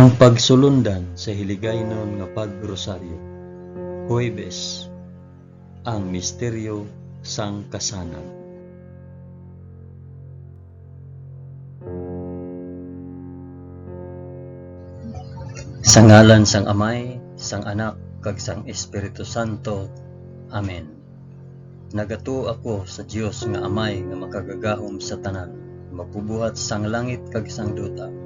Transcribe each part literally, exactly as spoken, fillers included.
Ang pagsulundan sa hiligaynon nga pagrosaryo. Huwebes, ang misteryo sang kasanag. Sa ngalan sang Amay, sang Anak, kag sang Espiritu Santo. Amen. Nagatuo ako sa Dios nga Amay nga makagagahom sa tanan, magbubuhat sang langit kag sang duta.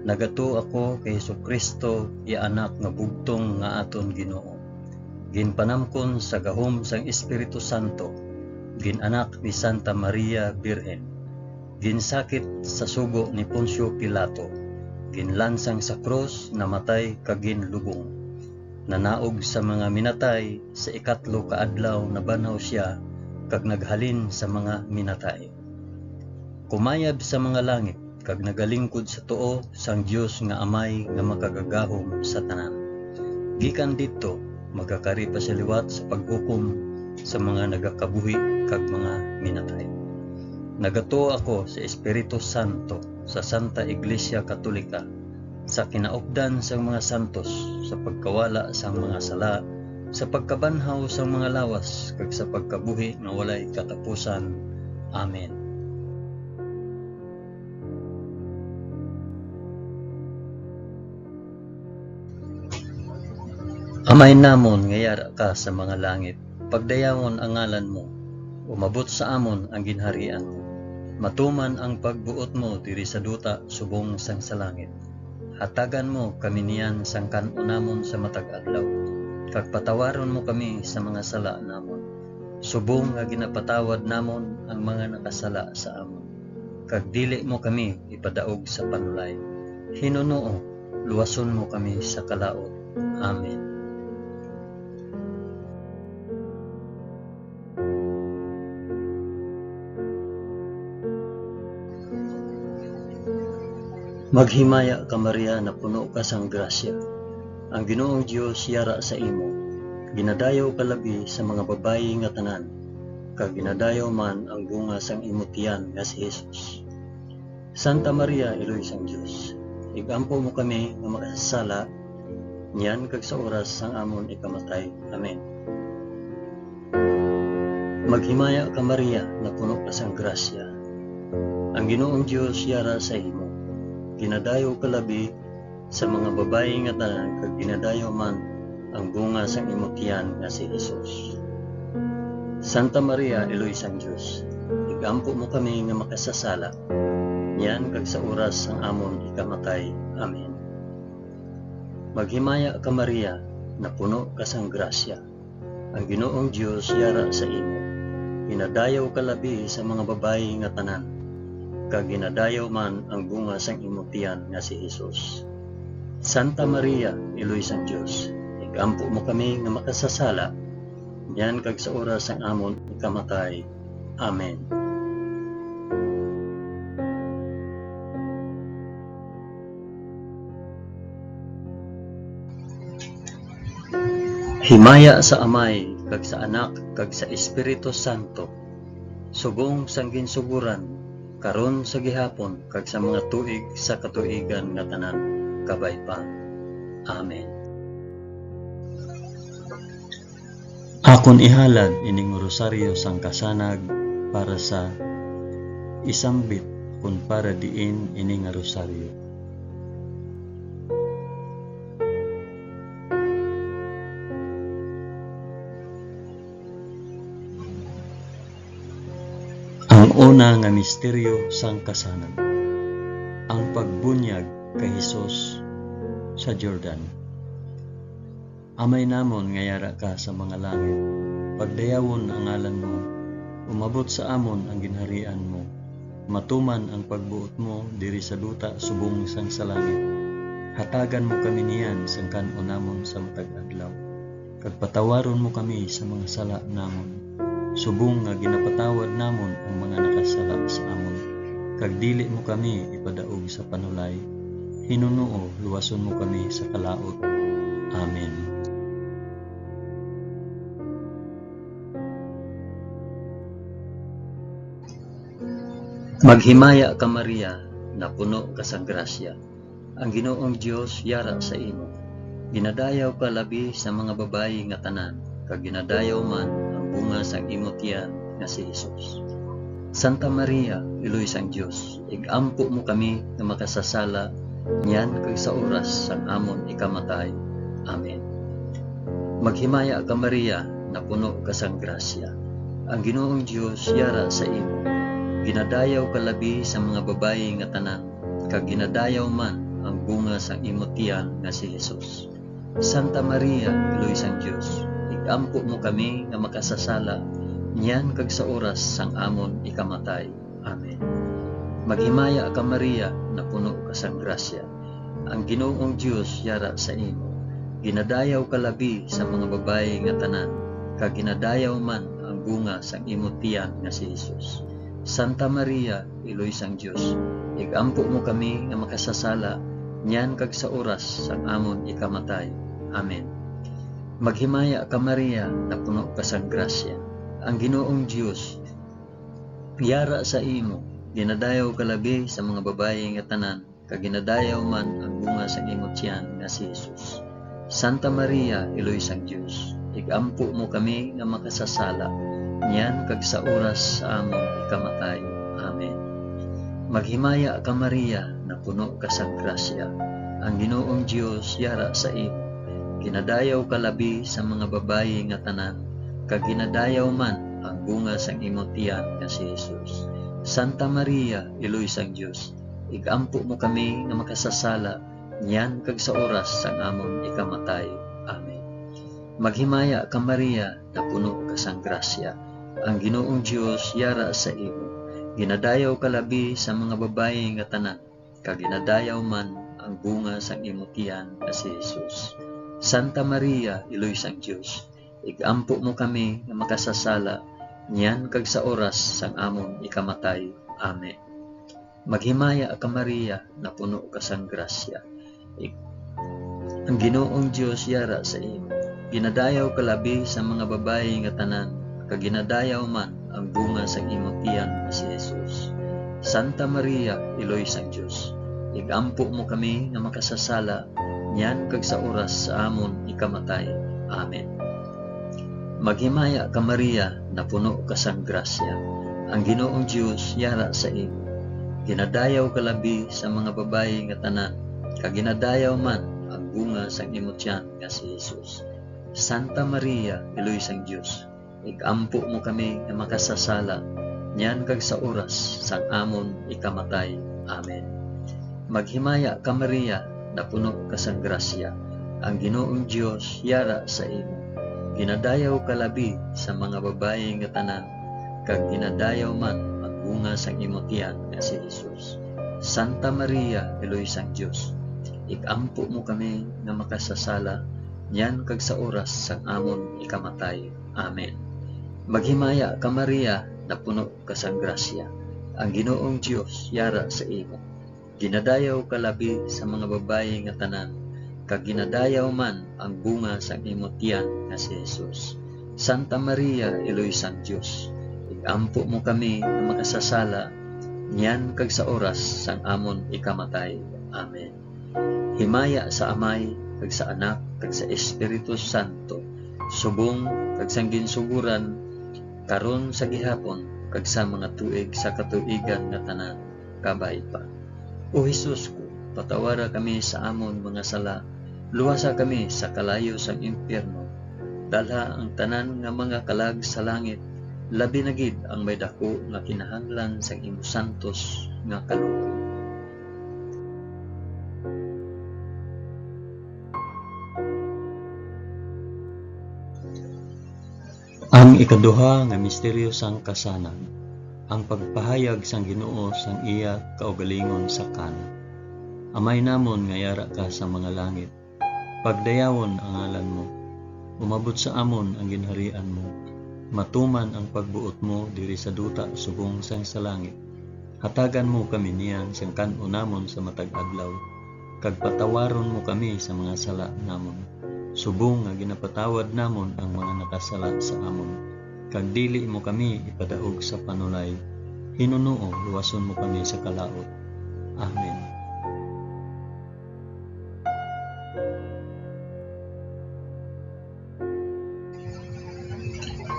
Nagatuo ako kay Jesu-Cristo, iya Anak nga bugtong nga aton Ginoo, ginpanamkon sa gahom sang Espiritu Santo, gin-anak ni Santa Maria Birhen, ginsakit sa sugo ni Poncio Pilato, ginlansang sa krus, namatay kag ginlubong. Nanaog sa mga minatay, sa ikatlo ka adlaw nabanhaw sia, kag naghalin sa mga minatay. Kumayab sa mga langit, kag nagalingkod sa tuo sang Dios nga Amay nga makagagahom sa tanan. Gikan didto, magakari pa sia liwat sa paghukom sa mga nagakabuhi kag mga minatay. Nagatuo ako sa Espiritu Santo, sa Santa Iglesia Katolika, sa kinaupdan sang mga santos, sa pagkawala sang mga sala, sa pagkabanhaw sang mga lawas, kag sa pagkabuhi nga walay katapusan. Amen. Amay namon nga yara ka sa mga langit, pagdayawon ang ngalan mo, umabot sa amon ang ginharian mo. Matuman ang pagbuot mo diri sa duta subong sang sa langit. Hatagan mo kami niyan sang kan-on namon sa matag adlaw, kag patawaron mo kami sa mga sala namon, subong nga ginapatawad namon ang mga nakasala sa amon. Kag dili mo kami ipadaog sa panulay. Hinunoo, luwason mo kami sa kalaut. Amen. Maghimaya ka, Maria, napuno ka sang grasya. Ang Ginoong Dios yara sa imo. Ginadayaw ka labi sa mga babayi nga tanan, kag ginadayaw man ang bunga sang imo tiyan nga si Jesus. Santa Maria, Iloy sang Dios, ig-ampo mo kami nga makasasala, niyan kag sa oras sang amon ikamatay. Amen. Maghimaya ka, Maria, napuno ka sang grasya. Ang Ginoong Dios yara sa imo. Ginadayaw ka labi sa mga babayi nga tanan, kag ginadayaw man ang bunga sang imo tiyan nga si Jesus. Santa Maria, Iloy sang Dios, ig-ampo mo kami nga makasasala, niyan kag sa oras sang amon ikamatay. Amen. Maghimaya ka, Maria, napuno ka sang grasya. Ang Ginoong Dios yara sa imo. Ginadayaw ka labi sa mga babayi nga tanan, kag ginadayaw man ang bunga sang imo tiyan nga si Jesus. Santa Maria, Iloy sang Dios, ig-ampo mo kami nga makasasala, niyan kag sa oras sang amon ikamatay. Amen. Himaya sa Amay, kag sa Anak, kag sa Espiritu Santo, subong sang ginsugoran, karon, sa gihapon, kag sa mga tuig sa katuigan nga tanan. Kabay pa. Amen. Akon ihalad ining rosaryo sang kasanag para sa isambit kon para diin ini nga rosaryo. Ang una nga misteryo sang kasanag, ang pagbunyag kay Jesus sa Jordan. Amay namon nga yara ka sa mga langit, pagdayawon ang ngalan mo, umabot sa amon ang ginharian mo, matuman ang pagbuot mo diri sa duta subong sang sa langit. Hatagan mo kami niyan sang kan-on namon sa matag adlaw, kag patawaron mo kami sa mga sala namon, subong nga ginapatawad namon ang mga nakasala sa amon, kag dili mo kami ipadaog sa panulay. Hinunoo, luwason mo kami sa kalaut. Amen. Maghimaya ka, Maria, napuno ka sa grasya. Ang Ginoong Dios yara sa imo. Ginadayaw ka labi sa mga babayi nga tanan, kag ginadayaw man ang bunga sang imo tiyan nga si Jesus. Santa Maria, Iloy sang Dios, ig-ampo mo kami nga makasasala niyan kag sa oras sang amon ikamatay. Amen. Maghimaya ka, Maria, napuno ka sang grasya. Ang Ginoong Dios yara sa imo. Ginadayaw ka labi sa mga babayi nga tanan, kag ginadayaw man ang bunga sang imo tiyan nga si Jesus. Santa Maria, Iloy sang Dios, ig-ampo mo kami nga makasasala niyan kag sa oras sang amon ikamatay. Amen. Maghimaya ka, Maria, napuno ka sang grasya. Ang Ginoong Dios yara sa imo. Ginadayaw ka labi sa mga babayi nga tanan, kag ginadayaw man ang bunga sang imo tiyan nga si Jesus. Santa Maria, Iloy sang Dios, ig-ampo mo kami nga makasasala niyan kag sa oras sang amon ikamatay. Amen. Maghimaya ka, Maria, napuno ka sang grasya. Ang Ginoong Dios yara sa imo. Ginadayaw ka labi sa mga babayi nga tanan, kag ginadayaw man ang bunga sang imo tiyan nga si Jesus. Santa Maria, Iloy sang Dios, ig-ampo mo kami nga makasasala, niyan kag sa oras sa amon ikamatay. Amen. Maghimaya ka, Maria, napuno ka sang grasya. Ang Ginoong Dios yara sa imo. Ginadayaw ka labi sa mga babayi nga tanan, kag ginadayaw man ang bunga sang imo tiyan nga si Jesus. Santa Maria, Iloy sang Dios, ig-ampo mo kami nga makasasala niyan kag sa oras sang amon ikamatay. Amen. Maghimaya ka, Maria, napuno ka sang grasya. Ang Ginoong Dios yara sa imo. Ginadayaw ka labi sa mga babayi nga tanan, kag ginadayaw man ang bunga sang imo tiyan nga si Jesus. Santa Maria, Iloy sang Dios, ig-ampo mo kami nga makasasala niyan kag sa oras sang amon ikamatay. Amen. Maghimaya ka, Maria, napuno ka sang grasya. Ig-, ang Ginoong Dios yara sa imo. Ginadayaw ka labi sa mga babayi nga tanan, kag ginadayaw man ang bunga sang imo tiyan nga si Jesus. Santa Maria, Iloy sang Dios, ig-ampo mo kami nga makasasala niyan kag sa oras sa amon ikamatay. Amen. Maghimaya ka, Maria, napuno ka sang grasya. Ang Ginoong Dios yara sa imo. Ginadayaw ka labi sa mga babayi nga tanan, kag ginadayaw man ang bunga sang imo tiyan nga si Jesus. Santa Maria, Iloy sang Dios, ig-ampo mo kami nga makasasala, niyan kag sa oras sang amon ikamatay. Amen. Maghimaya ka, Maria, napuno ka sang grasya. Ang Ginoong Dios yara sa imo. Ginadayaw ka labi sa mga babayi nga tanan, kag ginadayaw man ang bunga sang imo tiyan nga si Jesus. Santa Maria, Iloy sang Dios, ig-ampo mo kami nga makasasala, niyan kag sa oras sang amon ikamatay. Amen. Maghimaya ka, Maria, napuno ka sang grasya. Ang Ginoong Dios yara sa imo. Ginadayaw ka labi sa mga babayi nga tanan, kag ginadayaw man ang bunga sang imo tiyan nga si Jesus. Santa Maria, Iloy sang Dios, ig-ampo mo kami nga makasasala, niyan kag sa oras sang amon ikamatay. Amen. Himaya sa Amay, kag sa Anak, kag sa Espiritu Santo, subong kag sang ginsugoran, karon, sa gihapon, kag sa mga tuig sa katuigan nga tanan. Kabay pa. O Jesus ko, patawara kami sa amon mga sala, luwasa kami sa kalayo sang impyerno, dalha ang tanan nga mga kalag sa langit, labi na gid ang may daku nga kinahanglan sang imo santos nga kaluoy. Ang ikaduha nga misteryo sang kasanag, ang pagpahayag sang Ginoo sang iya kaugalingon sa Cana. Amay namon nga yara ka sa mga langit, pagdayawon ang ngalan mo. Umabot sa amon ang ginharian mo. Matuman ang pagbuot mo diri sa duta subong sang sa langit. Hatagan mo kami niyan sang kan-o namon sa matag adlaw, kag patawaron mo kami sa mga sala namon, subong nga ginapatawad namon ang mga nakasala sa amon. Kag dili mo kami ipadaog sa panulay, hinunoo luwason mo kami sa kalaut. Amen.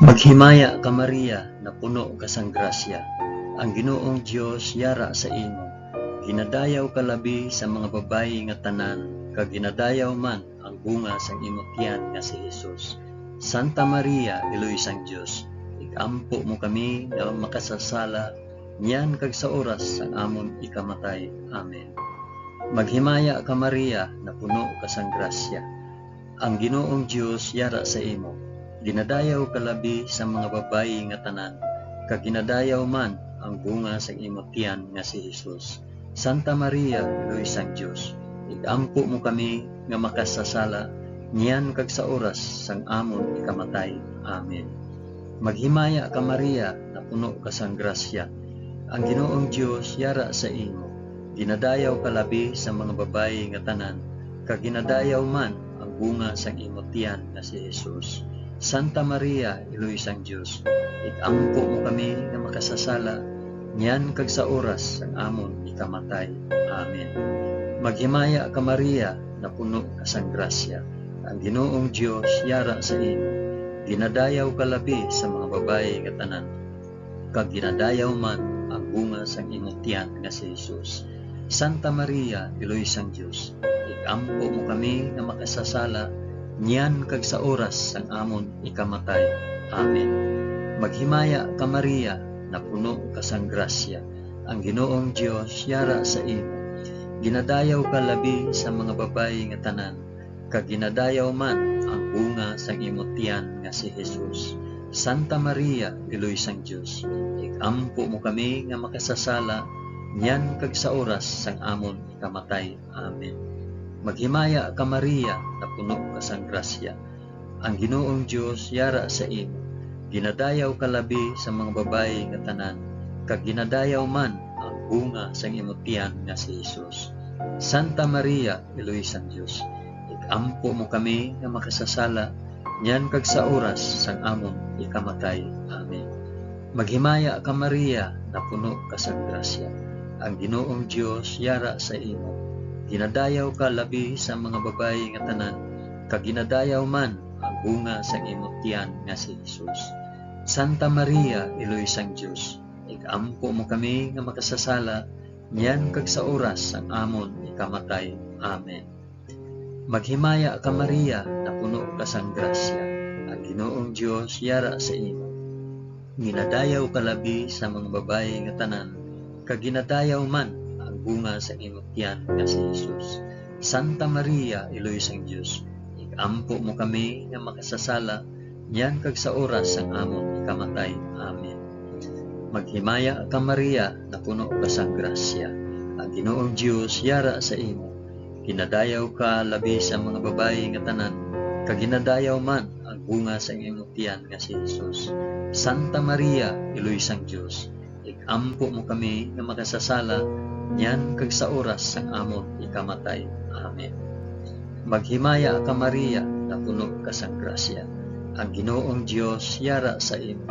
Maghimaya ka, Maria, napuno ka sang grasya. Ang Ginoong Dios yara sa imo. Ginadayaw ka labi sa mga babayi nga tanan, kag ginadayaw man ang bunga sang imo tiyan nga si Jesus. Santa Maria, Iloy sang Dios, ig-ampo mo kami nga makasasala, niyan kag sa oras sang amon ikamatay. Amen. Maghimaya ka, Maria, napuno ka sang grasya. Ang Ginoong Dios yara sa imo. Ginadayaw ka labi sa mga babayi nga tanan, kag ginadayaw man ang bunga sang imo tiyan nga si Jesus. Santa Maria, Iloy sang Dios, ig-ampo mo kami nga makasasala, niyan kag sa oras sang amon ikamatay. Amen. Maghimaya ka, Maria, napuno ka sang grasya. Ang Ginoong Dios yara sa imo. Ginadayaw ka labi sa mga babayi nga tanan, kag ginadayaw man ang bunga sang imo tiyan nga si Jesus. Santa Maria, Iloy sang Dios, ig-ampo mo kami nga makasasala, niyan kag sa oras sang amon ikamatay. Amen. Maghimaya ka, Maria, napuno ka sang grasya. Ang Ginoong Dios yara sa imo. Ginadayaw ka labi sa mga babayi nga tanan, kag ginadayaw man ang bunga sang imo tiyan nga si Jesus. Santa Maria, Iloy sang Dios, ig-ampo mo kami nga makasasala, niyan kag sa oras sang amon ikamatay. Amen. Maghimaya ka, Maria, napuno ka sang grasya. Ang Ginoong Dios yara sa imo. Ginadayaw ka labi sa mga babayi nga tanan, kag ginadayaw man ang bunga sang imo tiyan nga si Jesus. Santa Maria, Iloy sang Dios, ig-ampo mo kami nga makasasala, niyan kag sa oras sang amon ikamatay. Amen. Maghimaya ka, Maria, napuno ka sang grasya. Ang Ginoong Dios yara sa imo. Ginadayaw ka labi sa mga babayi nga tanan, kag ginadayaw man ang bunga sang imo tiyan nga si Jesus. Santa Maria, Iloy sang Dios, ig-ampo mo kami nga makasasala, niyan kag sa oras sang amon ikamatay. Amen. Maghimaya ka, Maria, napuno ka sang grasya. Ang Ginoong Dios yara sa imo. Ginadayaw ka labi sa mga babayi nga tanan, kag ginadayaw man ang bunga sang imo tiyan nga si Jesus. Santa Maria, Iloy sang Dios, ig-ampo mo kami nga makasasala, niyan kag sa oras sang amon ikamatay. Amen. Maghimaya ka, Maria, napuno ka sang grasya. Ang Ginoong Dios yara sa imo. Ginadayaw ka labi sa mga babayi nga tanan, kag ginadayaw man ang bunga sang imo tiyan nga si Jesus. Santa Maria, Iloy sang Dios, ig-ampo mo kami nga makasasala, niyan kag sa oras sang amon ikamatay. Amen. Maghimaya ka, Maria, napuno ka sang grasya. Ang Ginoong Dios yara sa imo. Ginadayaw ka labi sa mga babayi nga tanan, kag ginadayaw man ang bunga sang imo tiyan nga si Jesus. Santa Maria, Iloy sang Dios, ig-ampo mo kami nga makasasala, niyan kag sa oras sang amon ikamatay. Amen. Maghimaya ka, Maria, napuno ka sang grasya. Ang Ginoong Dios yara sa imo.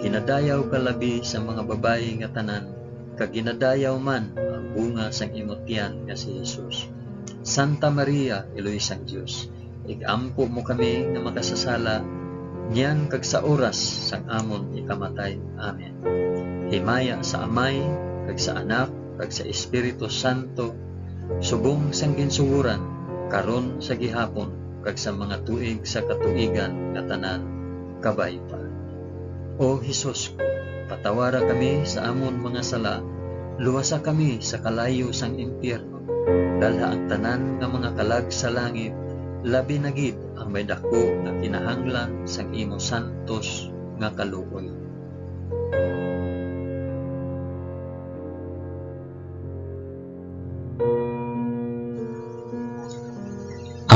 Ginadayaw ka labi sa mga babayi nga tanan, kag ginadayaw man ang bunga sang imo tiyan nga si Jesus. Santa Maria, Iloy sang Dios, ig-ampo mo kami nga makasasala, niyan kag sa oras sang amon ikamatay. Amen. Himaya sa Amay, kag sa Anak, kag sa Espiritu Santo, subong sang ginsugoran, karon, sa gihapon, kag sa mga tuig sa katuigan nga tanan. Kabay pa. O Jesus ko, patawara kami sa amon mga sala, luwasa kami sa kalayo sang impyerno, dalha ang tanan nga mga kalag sa langit, labi na gid ang may daku nga kinahanglan sang imo santos nga kaluoy.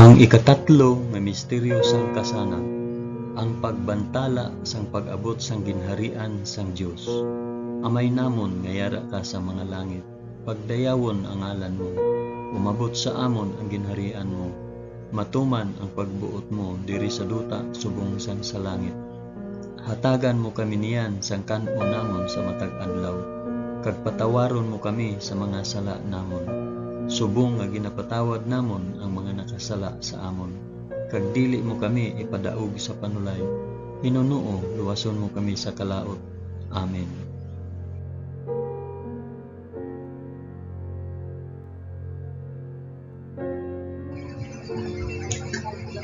Ang ikatatlo nga misteryo sang kasanag, ang pagbantala sang pag-abot sang ginharian sang Dios. Amay namon nga yara ka sa mga langit, pagdayawon ang ngalan mo. Umabot sa amon ang ginharian mo. Matuman ang pagbuot mo diri sa duta subong sang sa langit. Hatagan mo kami niyan sang kan-on namon sa matag adlaw, kag patawaron mo kami sa mga sala namon, subong nga ginapatawad namon ang mga nakasala sa amon. Kag dili mo kami ipadaog sa panulay, Ginoo, luwason mo kami sa kalaut. Amen.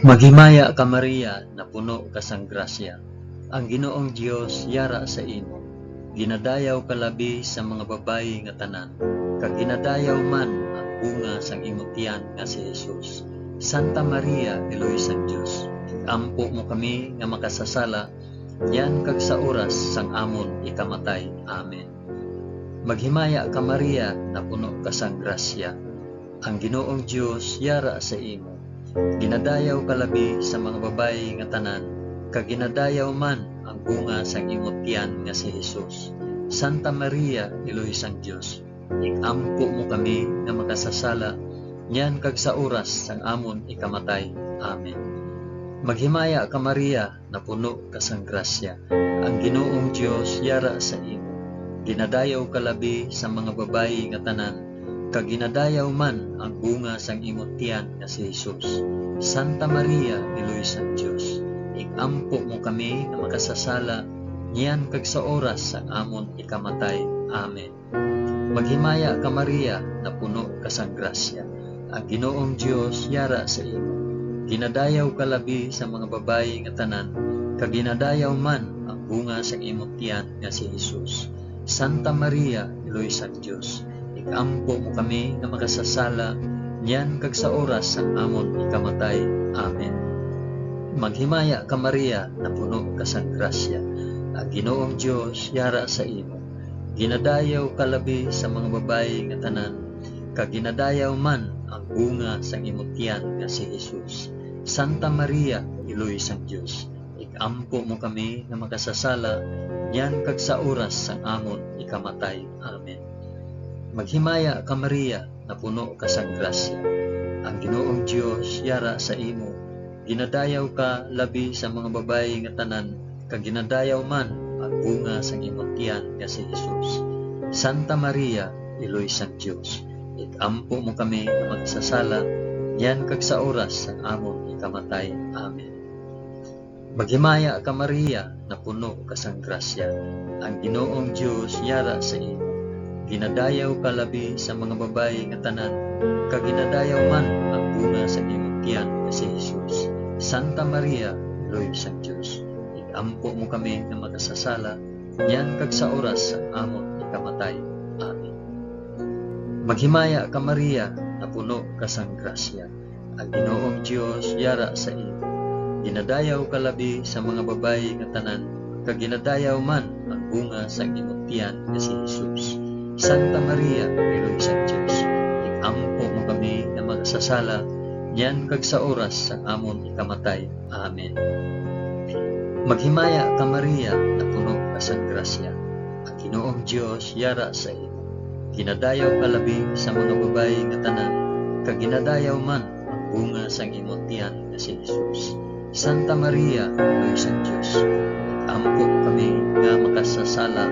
Maghimaya ka, Maria, napuno ka sang grasya. Ang Ginoong Dios yara sa imo. Ginadayaw ka labi sa mga babayi nga tanan, kag ginadayaw man ang bunga sang imo tiyan nga si Jesus. Santa Maria, Iloy sang Dios, ampo mo kami nga makasasala, niyan kag sa oras sang amon ikamatay. Amen. Maghimaya ka, Maria, napuno ka sang grasya. Ang Ginoong Dios yara sa imo. Ginadayaw ka labi sa mga babayi nga tanan, kag ginadayaw man ang bunga sang imo tiyan nga si Jesus. Santa Maria, Iloy sang Dios, ig-ampo mo kami nga makasasala, niyan kag sa oras sang amon ikamatay. Amen. Maghimaya ka, Maria, napuno ka sang grasya. Ang Ginoong Dios yara sa imo. Ginadayaw ka labi sa mga babayi nga tanan, kag ginadayaw man ang bunga sang imo tiyan nga si Jesus. Santa Maria, Iloy sang Dios, ig-ampo mo kami nga makasasala, niyan kag sa oras sang amon ikamatay. Amen. Maghimaya ka, Maria, napuno ka sang grasya. Ang Ginoong Dios yara sa imo. Ginadayaw ka labi sa mga babayi nga tanan, kag ginadayaw man ang bunga sang imo tiyan nga si Jesus. Santa Maria, Iloy sang Dios, ig-ampo mo kami nga makasasala, niyan kag sa oras sang amon ikamatay. Amen. Maghimaya ka, Maria, napuno ka sang grasya. Ang Ginoong Dios yara sa imo. Ginadayaw ka labi sa mga babayi nga tanan, kag ginadayaw man ang bunga sang imo tiyan nga si Jesus. Santa Maria, Iloy sang Dios, ig-ampo mo kami nga makasasala, niyan kag sa oras sang amon ikamatay. Amen. Maghimaya ka, Maria, napuno ka sang grasya. Ang Ginoong Dios yara sa imo. Ginadayaw ka labi sa mga babayi nga tanan, kag ginadayaw man ang bunga sang imo tiyan nga si Jesus. Santa Maria, Iloy sang Dios, ig-ampo mo kami nga makasasala, niyan kag sa oras sang amon ikamatay. Amen. Maghimaya ka, Maria, napuno ka sang grasya. Ang Ginoong Dios yara sa imo. Ginadayaw ka labi sa mga babayi nga tanan, kag ginadayaw man ang bunga sang imo tiyan nga si Jesus. Santa Maria, Iloy sang Dios, ig-ampo mo kami nga makasasala, niyan kag sa oras sang amon ikamatay. Amen. Maghimaya ka, Maria, napuno ka sang grasya. Ang Ginoong Dios yara sa imo. Ginadayaw ka labi sa mga babayi nga tanan, kag ginadayaw man ang bunga sang imo tiyan nga si Jesus. Santa Maria, Iloy sang Dios, ig-ampo mo kami nga makasasala, niyan kag sa oras sang amon ikamatay. Amen. Maghimaya ka, Maria, napuno ka sang grasya. Ang Ginoong Dios yara sa imo. Ginadayaw ka labi sa mga babayi nga tanan, kag ginadayaw man ang bunga sang imo tiyan nga si Jesus. Santa Maria, Iloy sang Dios, ig-ampo mo kami nga makasasala,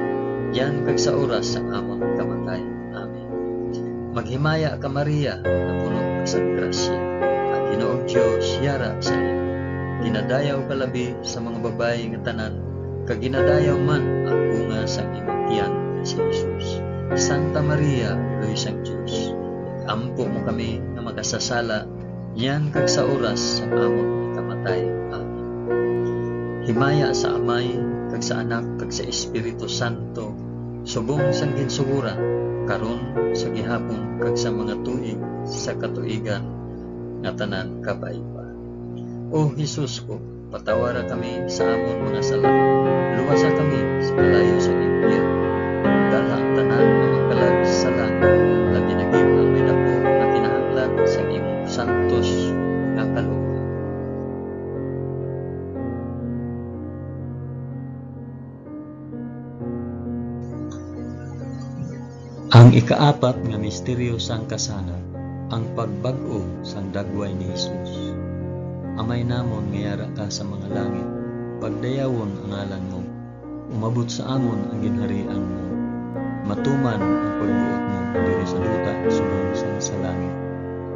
niyan kag sa oras sang amon kamatay. Amen. Maghimaya ka, Maria, napuno ka sang grasya. Ang Ginoong Dios yara sa imo. Ginadayaw ka labi sa mga babayi nga tanan, kag ginadayaw man ang bunga sang imong tiyan nga si Jesus. Santa Maria, Iloy sang Dios, ampo mo kami nga makasasala, niyan kag sa oras sang amon ikamatay. Amen. Himaya sa Amay, kag sa Anak, kag sa Espiritu Santo, subong sang ginsugoran, karon, sa gihapon, kag sa mga tuig sa katuigan nga tanan. Kabay pa. O Jesus ko, patawara kami sa amon mga sala. Luwasa kami sa kalayo sa impyerno. Dalha ang tanan nga mga kalag sa langit, labi na gid ang may daku nga kinahanglan sa imong santos nga kaluoy. Ang ikaapat nga misteryo sang kasalan, ang pagbag-o sang dagway ni Jesus. Amay namon nga yara ka sa mga langit, pagdayawon ang ngalan mo. Umabot sa amon ang ginharian mo. Matuman ang pagbuot mo diri sa duta subong sang sa langit.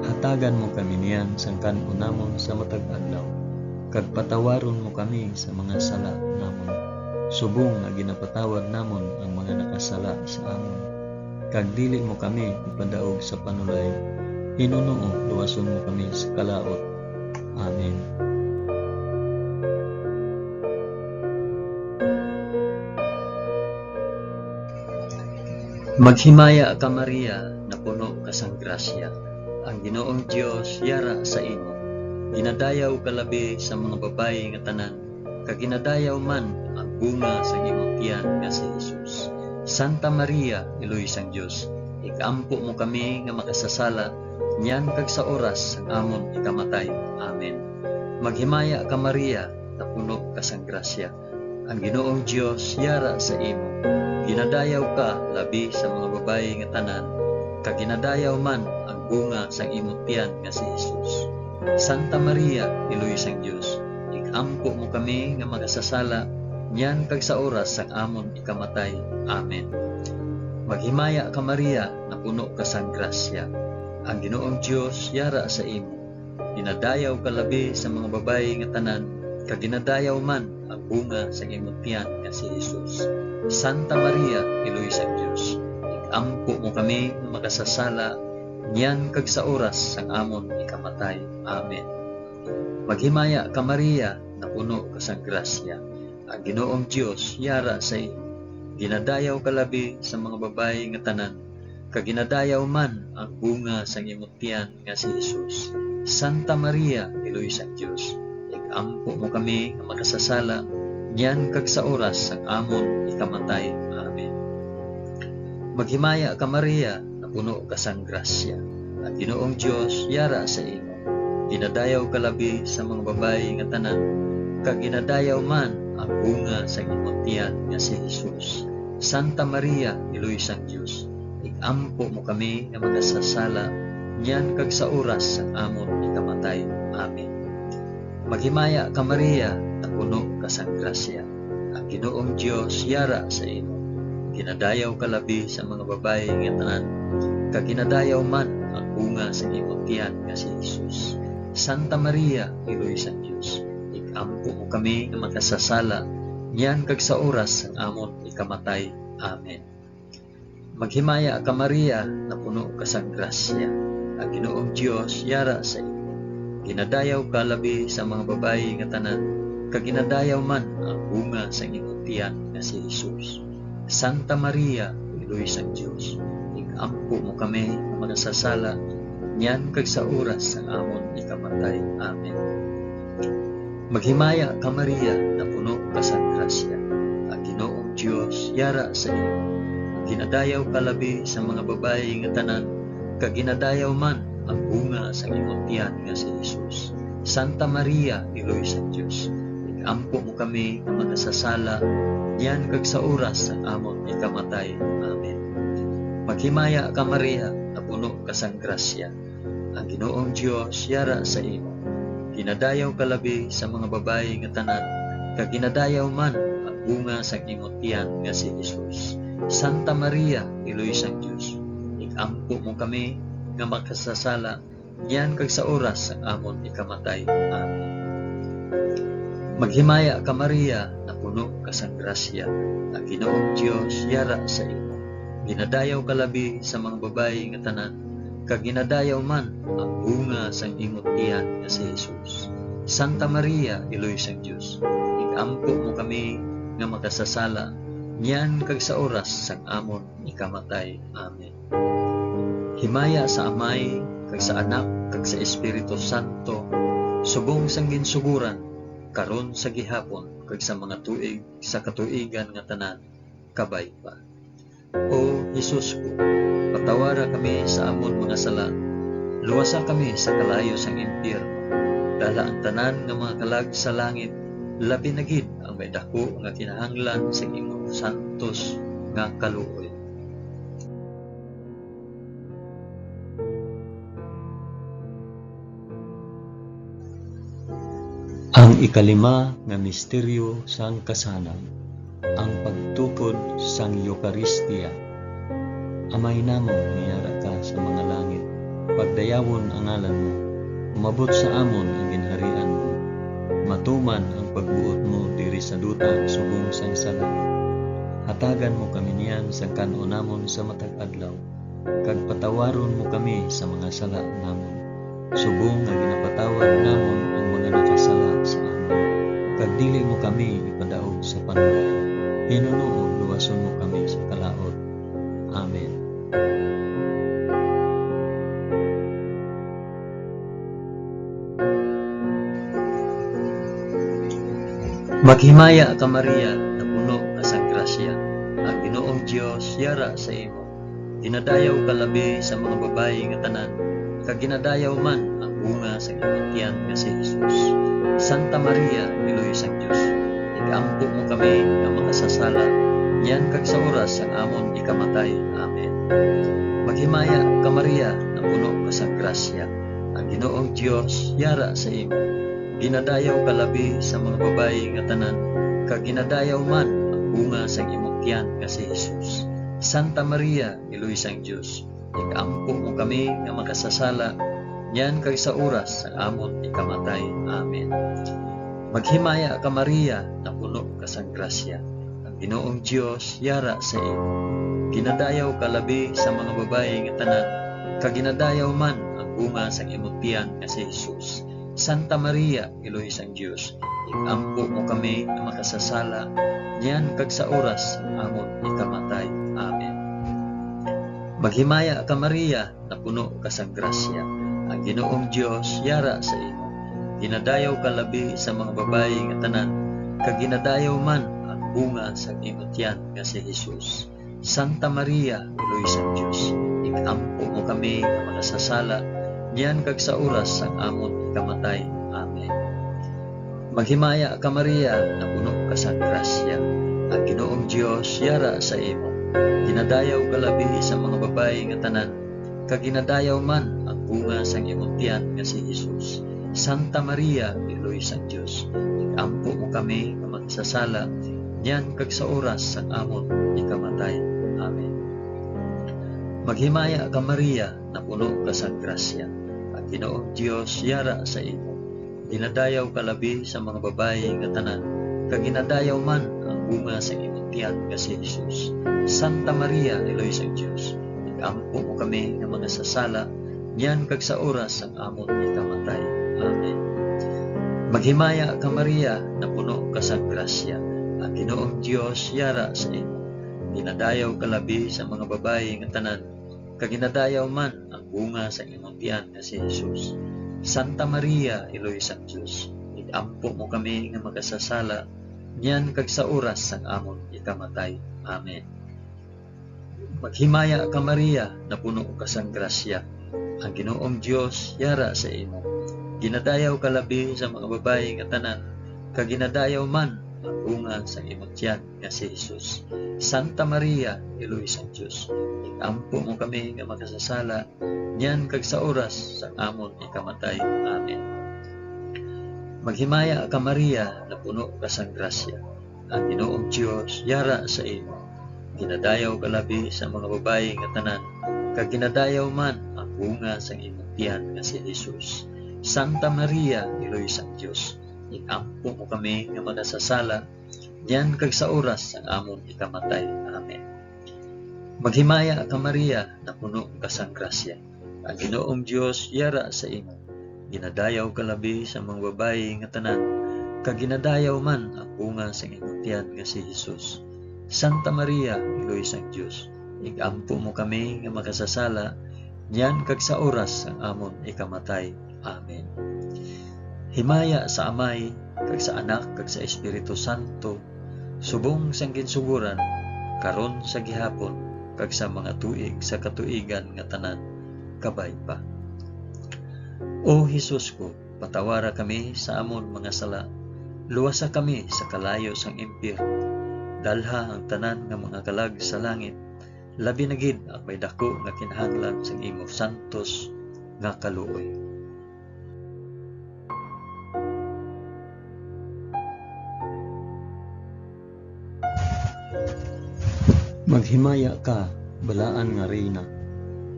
Hatagan mo kami niyan sang kan-on namon sa matag adlaw. kag patawaron mo kami sa mga sala namon, subong nga ginapatawad namon ang mga nakasala sa amon. Kag dili mo kami ipadaog sa panulay, hinunoo luwason mo kami sa kalaut. Amen. Maghimaya ka, Maria, napuno ka sang grasya. Ang Ginoong Dios yara sa imo. Ginadayaw ka labi sa mga babayi nga tanan, kag ginadayaw man ang bunga sang imong tiyan nga si Jesus. Santa Maria, Iloy sang Dios, ig-ampo mo kami nga makasasala, niyan kag sa oras sang amon ikamatay. Amen. Maghimaya ka, Maria, napuno ka sang grasya. Ang Ginoong Dios yara sa imo. Ginadayaw ka labi sa mga babayi nga tanan, kag ginadayaw man ang bunga sang imong tiyan nga si Jesus. Santa Maria, Iloy sang Dios, ig-ampo mo kami nga makasasala, niyan kag sa oras sang amon ikamatay. Amen. Maghimaya ka, Maria, napuno ka sang grasya. Ang Ginoong Dios yara sa imo. Ginadayaw ka labi sa mga babayi nga tanan, kag ginadayaw man ang bunga sang imong tiyan nga si Jesus. Santa Maria, Iloy sang Dios, ig-ampo mo kami nga makasasala, niyan kag sa oras sang amon ikamatay. Amen. Maghimaya ka, Maria, napuno ka sang grasya. Ang Ginoong Dios yara sa imo. Ginadayaw ka labi sa mga babayi nga tanan, kag ginadayaw man ang bunga sang imong tiyan nga si Jesus. Santa Maria, Iloy sang Dios, ig-ampo mo kami nga makasasala, niyan kag sa oras sang amon ikamatay. Amen. Maghimaya ka, Maria, napuno ka sang grasya. Ang Ginoong Dios yara sa imo. Ginadayaw ka labi sa mga babayi nga tanan, kag ginadayaw man ang bunga sang imong tiyan nga si Jesus. Santa Maria, Iloy sang Dios, ig-ampo mo kami nga makasasala, niyan kag sa oras sang amon ikamatay. Amen. Maghimaya ka, Maria, napuno ka sang grasya. Ang Ginoong Dios yara sa imo. Ginadayaw ka labi sa mga babayi nga tanan, kag ginadayaw man ang bunga sa imong tiyan nga si Jesus. Santa Maria, Iloy sang Dios, ig-ampo mo kami nga makasasala, niyan kag sa oras sang amon ikamatay. Amen. Maghimaya ka, Maria, napuno ka sang grasya. Ang Ginoong Dios yara sa imo. Ginadayaw ka labi sa mga babayi nga tanan, kag ginadayaw man ang bunga sang imong tiyan nga si Jesus. Santa Maria, Iloy sang Dios, ig-ampo mo kami nga makasasala, niyan kag sa oras sang amon ikamatay. Amen. Maghimaya ka, Maria, napuno ka sang grasya. Ang Ginoong Dios yara sa imo. Ginadayaw ka labi sa mga babayi nga tanan, kag ginadayaw man ang bunga sang imong tiyan nga si Jesus. Santa Maria, Iloy sang Dios, ig-ampo mo kami nga makasasala, niyan kag sa oras sang amon ikamatay. Amen. Maghimaya ka, Maria, napuno ka sang grasya. Ang Ginoong Dios yara sa imo. Ginadayaw ka labi sa mga babayi nga tanan, kag ginadayaw man ang bunga sang imong tiyan nga si Jesus. Santa Maria, Iloy sang Dios, ig-ampo mo kami nga makasasala, niyan kag sa oras sang amon ikamatay. Amen. Maghimaya ka, Maria, napuno ka sang grasya, ang Ginoong Dios yara sa imo. Ginadayaw ka labi sa mga babayi nga tanan, kag ginadayaw man ang bunga sang imong tiyan nga si Jesus. Santa Maria, Iloy sang Dios, ig-ampo mo kami nga makasasala, niyan kag sa oras sang amon ikamatay. Amen. Himaya sa Amay, kag sa Anak, kag sa Espiritu Santo, subong sang ginsuguran, karon, sa gihapon, kag sa mga tuig sa katuigan nga tanan. Kabay pa. O Jesus ko, patawara kami sa amon mga sala, luwasa kami sa kalayo sang impyerno, dala ang tanan nga mga kalag sa langit, labi na gid ang may daku nga kinahanglan sang imong santos nga kaluoy. Ang ikalima nga misteryo sang kasanag, ang pagtukod sang Eukaristia. Amay namon nga yara ka sa mga langit, pagdayawon ang ngalan mo, umabot sa amon ang ginharian mo, matuman ang pagbuot mo diri sa duta subong sang sala. Hatagan mo kami niyan sang kan-on namon sa matag adlaw, kag patawaron mo kami sa mga sala namon, subong nga ginapatawad namon ang mga nakasala sa amon, kag dili mo kami ipadaog sa panulay. Hinunoo, luwason mo kami sa kalaut. Amen. Maghimaya ka, Maria, napuno ka sang grasya, ang Ginoong Dios yara sa imo. Ginadayaw ka labi sa mga babayi nga tanan, kag ginadayaw man ang bunga sang imong tiyan nga si Jesus. Santa Maria, Iloy sang Dios, ig-ampo mo kami nga makasasala, niyan kag sa oras sang amon ikamatay. Amen. Maghimaya ka, Maria, napuno ka sang grasya, ang Ginoong Dios yara sa imo. Ginadayaw ka labi sa mga babayi nga tanan, kag ginadayaw man ang bunga sang imong tiyan nga si Jesus. Santa Maria, Iloy sang Dios, ig-ampo mo kami nga makasasala, niyan kag sa oras sang amon ikamatay. Amen. Maghimaya ka, Maria, napuno ka sang grasya, ang Ginoong Dios yara sa imo. Ginadayaw ka labi sa mga babayi nga tanan, kag ginadayaw man ang bunga sang imong tiyan nga si Jesus. Santa Maria, Iloy sang Dios, ig-ampo mo kami nga makasasala, niyan kag sa oras sang amon ikamatay. Amen. Maghimaya ka, Maria, napuno ka sang grasya, ang Ginoong Dios yara sa imo. Ginadayaw ka labi sa mga babayi nga tanan, kag ginadayaw man ang bunga sang imo tiyan nga si Jesus. Santa Maria, Iloy sang Dios, ig-ampo mo kami nga makasasala, niyan kag sa oras sang amon ikamatay. Amen. Maghimaya ka, Maria, napuno ka sang grasya, ang Ginoong Dios yara sa imo. Ginadayaw ka labi sa mga babayi nga tanan, kag ginadayaw man ang bunga sang imong tiyan nga si Jesus. Santa Maria, Iloy sang Dios, ig-ampo mo kami nga makasasala, niyan kag sa oras sang amon ikamatay. Amen. Maghimaya ka, Maria, napuno ka sang grasya, ang Ginoong Dios yara sa imo. Ginadayaw ka labi sa mga babayi nga tanan, kag ginadayaw man ang bunga sang imong tiyan nga si Jesus. Santa Maria, Iloy sang Dios, ig-ampo mo kami nga makasasala, niyan kag sa oras sang amon ikamatay. Amen. Maghimaya ka, Maria, napuno ka sang grasya, ang Ginoong Dios yara sa imo. Ginadayaw ka labi sa mga babayi nga tanan, kag ginadayaw man ang bunga sang imong tiyan nga si Jesus. Santa Maria, Iloy sang Dios, ig-ampo mo kami nga makasasala, niyan kag sa oras sang amon ikamatay. Amen. Maghimaya ka, Maria, napuno ka sang grasya, ang Ginoong Dios yara sa imo. Ginadayaw ka labi sa mga babayi nga tanan, kag ginadayaw man ang bunga sang imong tiyan nga si Jesus. Santa Maria, Iloy sang Dios, ig-ampo mo kami nga makasasala, niyan kag sa oras sang amon ikamatay. Amen. Maghimaya ka, Maria, napuno ka sang grasya, ang Ginoong Dios yara sa imo. Ginadayaw ka labi sa mga babayi nga tanan, kag ginadayaw man ang bunga sang imong tiyan nga si Jesus. Santa Maria, Iloy sang Dios, ig-ampo mo kami nga makasasala, niyan kag sa oras sang amon ikamatay. Amen. Maghimaya ka, Maria, napuno ka sang grasya, ang Ginoong Dios yara sa imo. Ginadayaw ka labi sa mga babayi nga tanan, kag ginadayaw man ang bunga sang imong tiyan nga si Jesus. Santa Maria, Iloy sang Dios, ig-ampo mo kami nga makasasala, niyan kag sa oras sang amon ikamatay. Amen. Himaya sa Amay, kag sa Anak, kag sa Espiritu Santo, subong sang ginsugoran, karon, sa gihapon, kag sa mga tuig sa katuigan nga tanan. Kabay pa. O Jesus ko, patawara kami sa amon mga sala, luwasa kami sa kalayo sang impyerno, dalha ang tanan nga mga kalag sa langit, labi na gid ang may daku nga kinahanglan sang imo santos nga kaluoy. Maghimaya ka, balaan nga Reyna,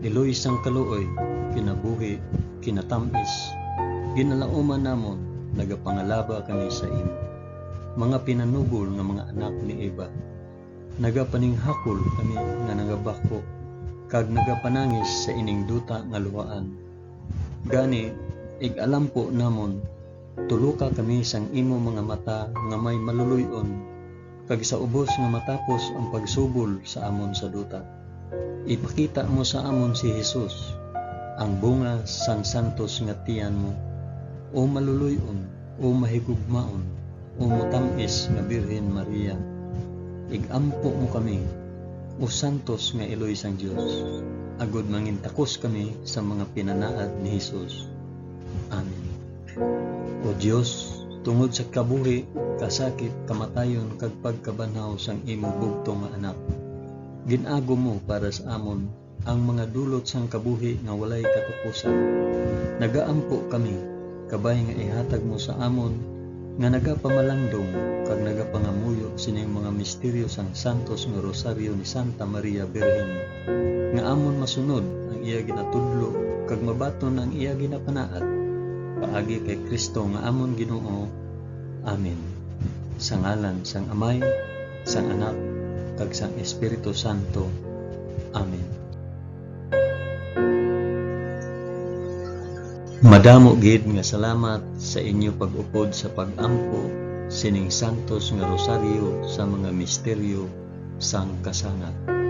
iloy sang kaluoy, kinabuhi, kinatamis, ginalauman namon, nagapangalaba kami sa imo. Mga pinanubol nga mga anak ni Eva, nagapaninghakol kami nga nagabakho kag nagapanangis sa ining duta nga luhaan. Gani, ig-alampo namon, tuluka kami sang imo mga mata nga may maluloy-on, kag sa ubos nga matapos ang pagsubol sa amon sa duta. Ipakita mo sa amon si Jesus, ang bunga sang santos nga tiyan mo, o maluloy-on, o mahigugmaon, o matam-is nga Birhen Maria. Ig-ampo mo kami, o santos nga iloy sang Dios, agod mangintakos kami sa mga pinanaad ni Jesus. Amen. O Dios, tungod sa kabuhi, kasakit, kamatayon, kag pagkabanhaw sang imo bugtong nga Anak, gin-agom mo para sa amon ang mga dulot sang kabuhi nga walay katapusan. Nagaampo kami, kabay nga ihatag mo sa amon nga nagapamalandong kag nagapangamuyo sining mga misteryo sang santos nga Rosaryo ni Santa Maria Birhen, nga amon masunod ang iya ginatudlo kag mabaton ang iya ginapanaad, paagi kay Cristo nga amon Ginoo. Amen. Sa ngalan sang Amay, sang Anak, kag sang Espiritu Santo. Amen. Madamo gid nga salamat sa inyo pag-upod sa pag-ampo sining santos nga rosaryo sa mga misteryo sang kasanga.